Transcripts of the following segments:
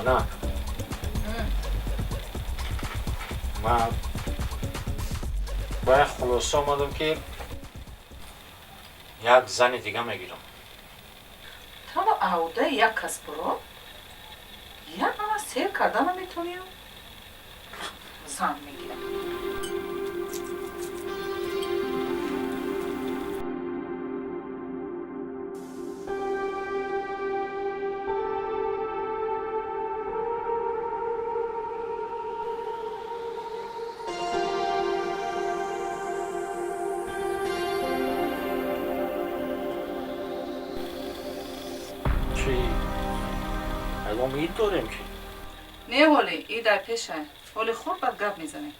Ана, ман ба як хулоса омадам, ки як зани дига мегирам. Тама аҳудаи як кас буро, як ама сер карда наметонию, зан мегирам. Чӣ, ягон ид дорем чӣ? Не, ҳоли идай пешай, ҳоли хӯр, баъд гап мезанем.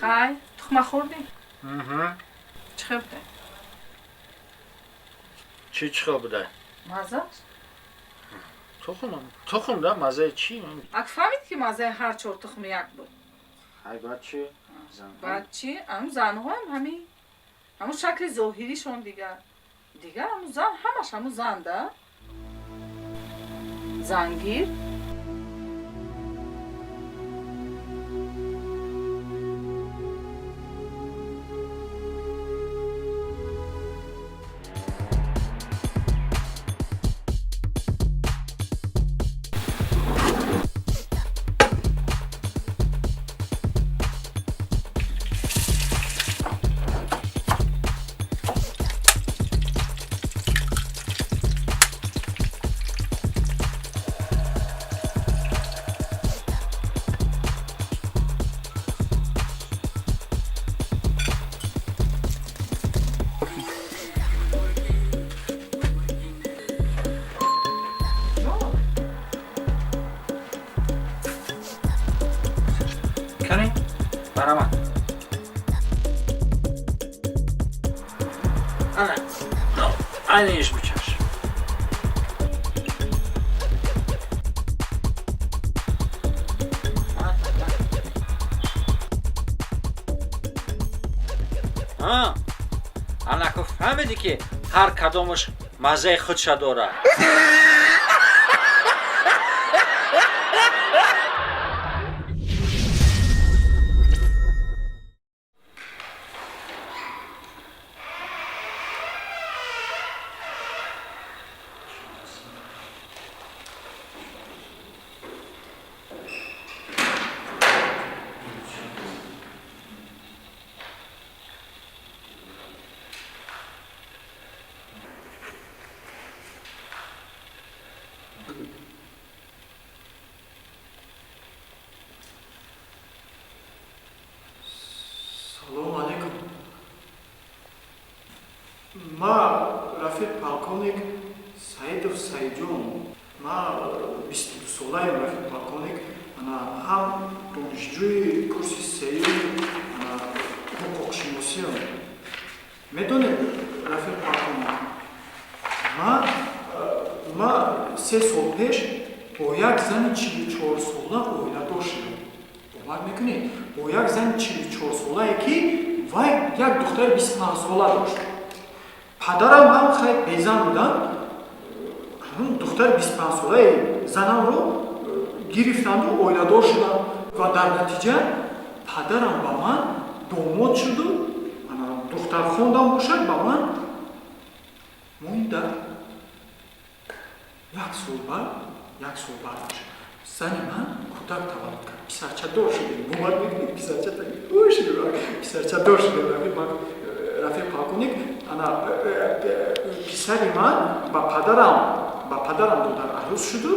Хай, тухма хӯрдӣ? Чӣ хел буде? Чӣ, чӣ хел будай? Маззаш. Тухм, тухм да, маззаи чӣ? Ак фаҳмид, ки маззаи ҳар чор тухм як буд. Ҳай, баъд чӣ? Баъд чӣ? Ҳамун занҳоам ҳамин, ҳамун шакли зоҳиришон дигар дигар, ҳамун зан ҳамаш ҳамун зан да, зангир. Кани, барамад. Ана, айниш бичаш. Анако, фаҳмидӣ, ки ҳар кадомаш маззаи худша дорад. Салому алейкум. Ма рафиқ полковник Саидов Саидҷон. Ма 22-солаем, рафиқ полковник. Ана, ҳам донишҷӯи курси сеюм ҳуқуқшиносиам. Медонед, рафиқ полковник, ма 3 сол пеш бо як зани 44-сола оиладор шудам. Бовар мекунед, бо як зани 44-солае, ки вай як духтари 25-сола дошт. Падарам ҳам хай безан буданд. Ҳамун духтари 25-солаи занамро гирифтанду оиладор шуданд ва дар натиҷа падарам ба ман домод шуду духтархондам бошад ба ман моинда. Як сол баъд, як сол баъд бошад, зани ман кӯдак таваллуд кард, писарчадор шудем. Бовар мекунед, писарча писарчадор шудем, рафиқ полковник. Ана, писари ман ба падарам додар арӯз шуду,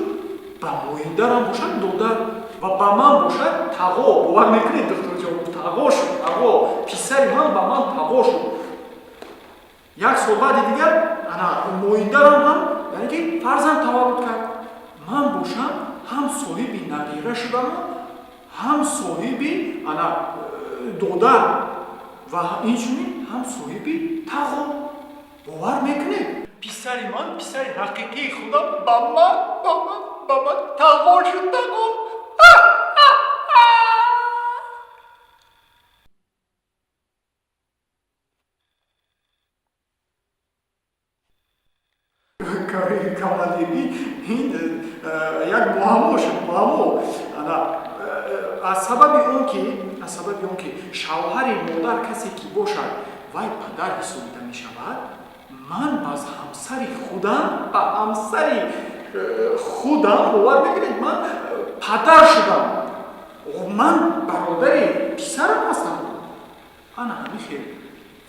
ба моиндарам бошад додар ва ба ман бошад тағо. Бовар мекунед, духтурҷон, тағо шуд, тағо. Писари ман ба ман тағо шуд. Як сол баъди дигар, ана, моиндарам ҳам, яъне ки, фарзанд таваллуд кард. Ман бошам ҳам соҳиби набира шудаму, ҳам соҳиби, ана, додар ва инчунин ҳам соҳиби тағо. Бовар мекунед, писари ман, писари ҳақиқии худам ба ман ба ман тағо шуд, тағо. Командирӣ ин як муаммо шуд, муаммо. Ана аз сабаби он ки, аз сабаби он ки шавҳари модар касе ки бошад, вай падар ҳисобида мешавад, ман аз ҳамсари худам, ба ҳамсари худам, бовар мекунед, ман падар шудам. Ман бародари писарам ҳастам. Ана ҳамин хел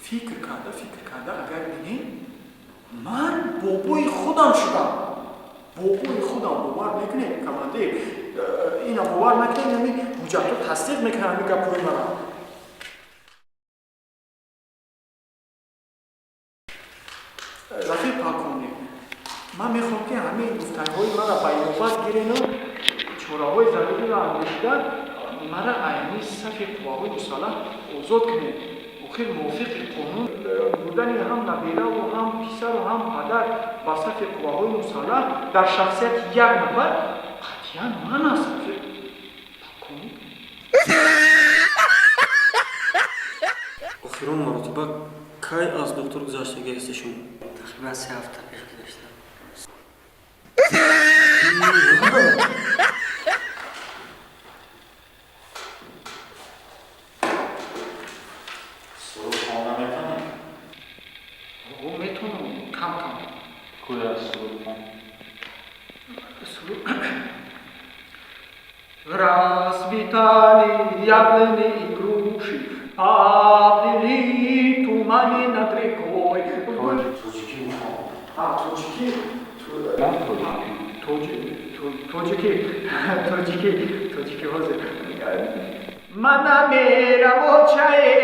фикр карда, фикр карда, агар бинем, ман бобои худам шудам, бобои худам. Бовар мекунед, командир, ина бовар накунед, ҳамин ҳуҷҷатҳо тасдиқ мекунад ҳамин гапҳои мана. Рафиқ полковник, ман мехоҳам, ки ҳамин гуфтаниҳои мара ба инобат гирену чораҳои заруриро андешида, мара айни сафи қувваҳои мусаллаҳ озод кунед. Охир мувофиқи қонун, бурдани ҳам набераву, ҳам писару, ҳам падар ба сафи қувваҳои мусаллаҳ дар шахсияти як нафар қатъиян ман аст, рафиқ полковник. Охирон маротиба кай аз доктор гузаштагӣ ҳастед шумо? Тақрибан 3 ҳафта пеш гузаштам. Суруд хонда метавонӣ? О, метавонам, кам кам. Куя, суруд хон. Суруд. Расцветали яблони и груши, поплыли туманы над рекой. Тоҷикӣ мехон. А, тоҷикӣ? Тоҷикӣ. Тоҷикӣ, тоҷикӣ, тоҷикӣ ҳозир. Мана мерамо чае.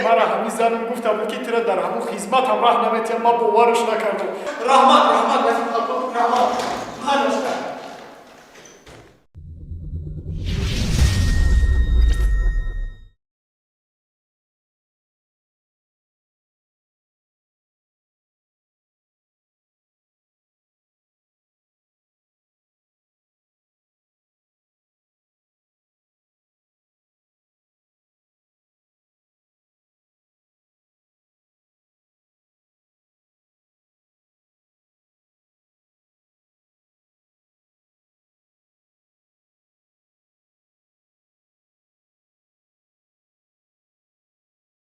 Мара ҳамин занам гуфта буд, ки тира дар ҳамун хизматам раҳ наметиҳам, ман бовараш накардам. Раҳмат, раҳмат, рафиқ полковник, раҳмат.